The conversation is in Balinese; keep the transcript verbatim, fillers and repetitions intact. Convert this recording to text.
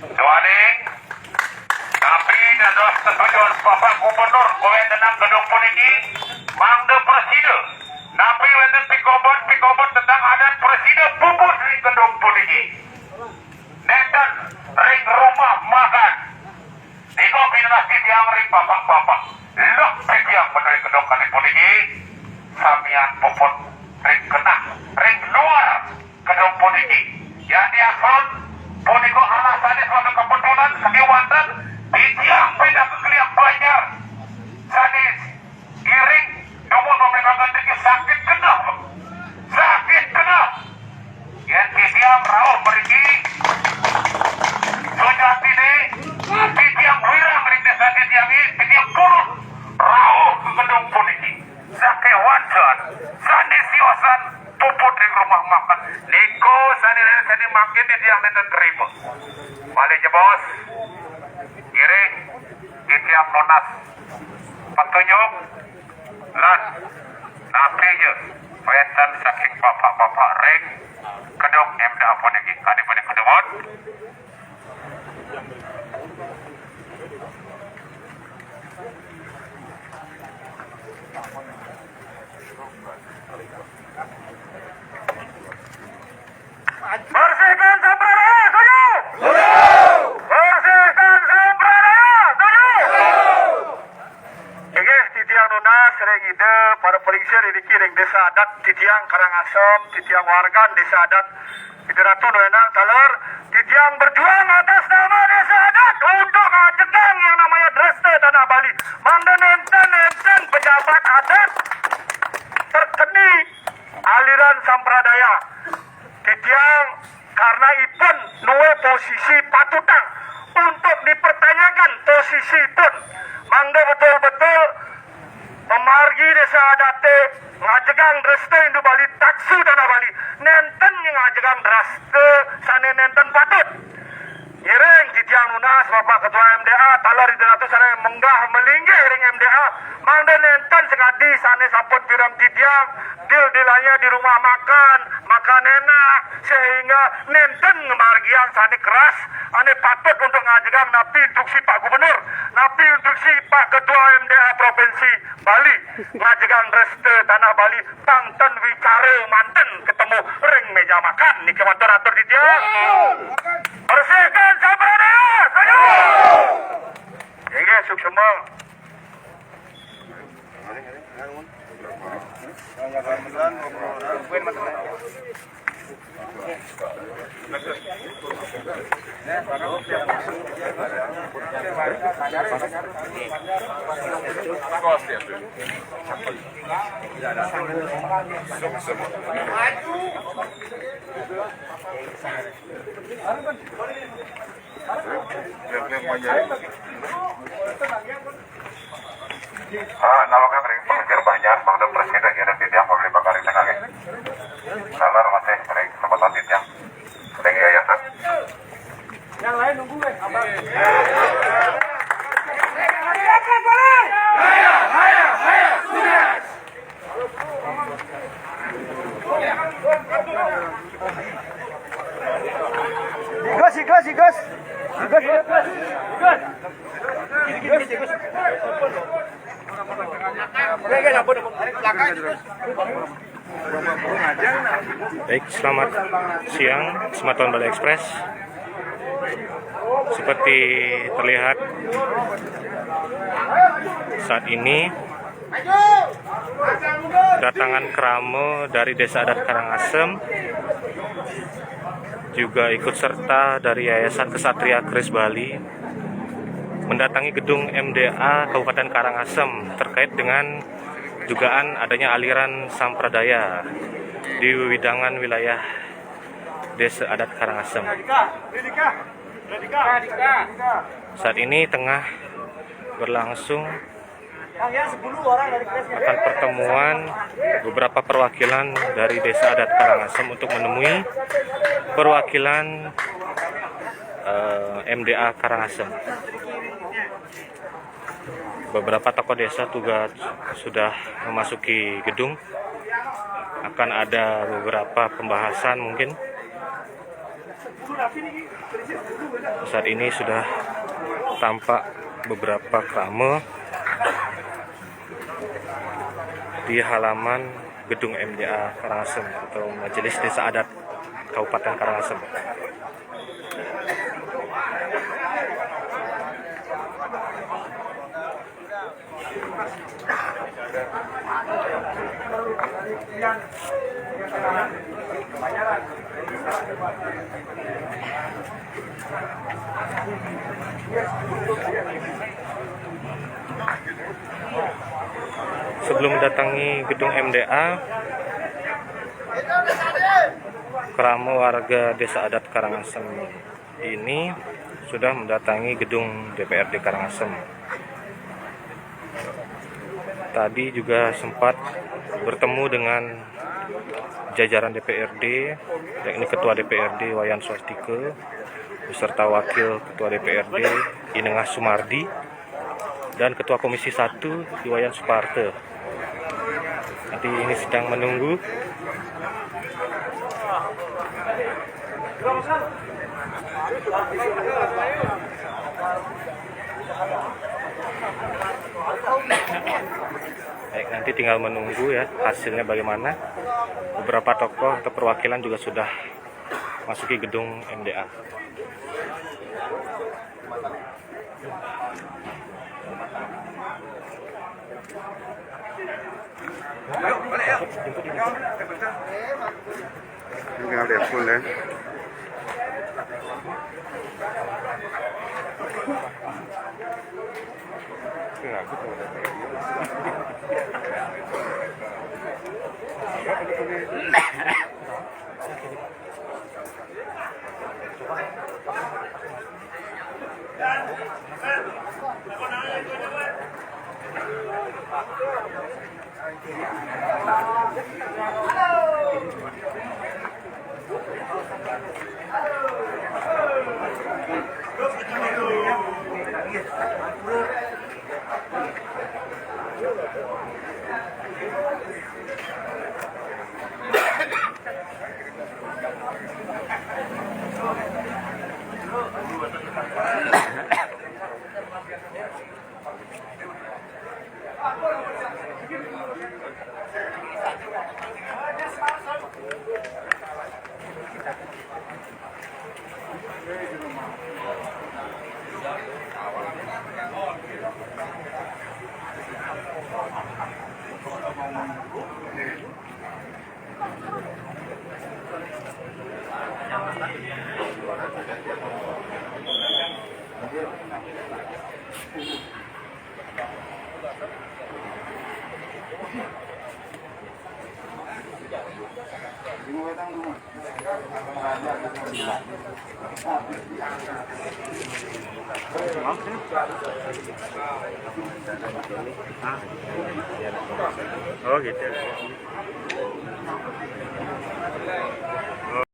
Suaning, napi dados setujon Bapak Gubernur kawéntenan gedung puniki, mangda prasida. Napi wénten pikobet, pikobet tentang adat, prasida puput ring gedung puniki. Nénten ring rumah makan. Nika pinasih tiang ring bapak-bapak. Luh titiang menuju gedung kali puniki, samian puput ring genah, ring luar gedung puniki. Yadiastun punika alasané suatu kebetulan sané wénten titiang pinaka kliak banjar sané iring dumun pamriksa niki sakit genah. Sakit genah. Yén titiang rauh mriki, sujatiné titiang wirang ring désa titiangé, titiang purun rauh ka gedung puniki. Sakéwanten sané siosan puput ring rumah makan. Nika sané, sané mangkin titiang nénten trima. Malih jebos, ngiring titiang nunas patunjuk lan napi ja wénten saking bapak-bapak ring gedung M D A puniki. Kadi puniki dumun. Bersihkan Sampradaya, setuju? Bersihkan Sampradaya, setuju? Inggih, titiang nunas ring Ida para palingsir iriki ring Désa Adat titiang Karangasem, titiang wargan Désa Adat Ida Ratu Nuenang taler, titiang berjuang atas nama Désa Adat untuk ngajegang yang namanya Dresta Tanah Bali. Mangda nénten-nénten pejabat adat terkeni aliran sampradaya. Titiang karena ipun nuwe posisi patutang untuk dipertanyakan posisi ipun. Mangda betul-betul pamargi Désa Adaté ngajegang Dresta Indu Bali, taksu Tanah Bali, nénten ngajegang drasta sané nénten patut. Ngiring titiang nunas Bapak Ketua M D A, taler Ida Ratu sareng menggah malinggih ring M D A, mangda nénten sakadi sané sampun pirengang titiang, dil-dilannya di rumah makan, makan enak, sehingga nénten ngamargiang sané keras, ané patut untuk ngajegang napi instruksi Pak Gubernur, napi instruksi Pak Ketua M D A Provinsi Bali, ngajegang Dresta Tanah Bali, pang ten wicara manten ketemu ring meja makan. Niki manten atur titiang. Bersihkan Sampradaya, setuju? Inggih, suksma. Ah, nawakan ring pelajar banyak, bang, dan presiden, ya, dan tidak mau lima kali tengah, ya. Sabar, masih ring kesempatan titiang. Ring yayasan. Yang lain nunggu, weh, abang. Igus, igus, igus. Igus, igus. Igus, igus. Baik, selamat siang, Sematawang Bali Express. Seperti terlihat saat ini, datangan krama dari Desa Adat Karangasem, juga ikut serta dari Yayasan Kesatria Keris Bali, mendatangi gedung M D A Kabupaten Karangasem terkait dengan dugaan adanya aliran sampradaya di wewidangan wilayah Desa Adat Karangasem. Saat ini tengah berlangsung akan pertemuan beberapa perwakilan dari Desa Adat Karangasem untuk menemui perwakilan, eh, M D A Karangasem. Beberapa tokoh desa juga sudah memasuki gedung. Akan ada beberapa pembahasan mungkin. Saat ini sudah tampak beberapa krame di halaman gedung M D A Karangasem atau Majelis Desa Adat Kabupaten Karangasem. Sebelum mendatangi gedung M D A, krame warga Desa Adat Karangasem ini sudah mendatangi gedung D P R D Karangasem. Tadi juga sempat bertemu dengan jajaran D P R D, yakni Ketua D P R D Wayan Swastika beserta Wakil Ketua D P R D Inengah Sumardi dan Ketua Komisi satu Iwayan Suparta. Nanti ini sedang menunggu. Baik, nanti tinggal menunggu ya hasilnya bagaimana. Beberapa tokoh atau perwakilan juga sudah masuki gedung M D A. Ini tinggal telepon deh. Oh gitu.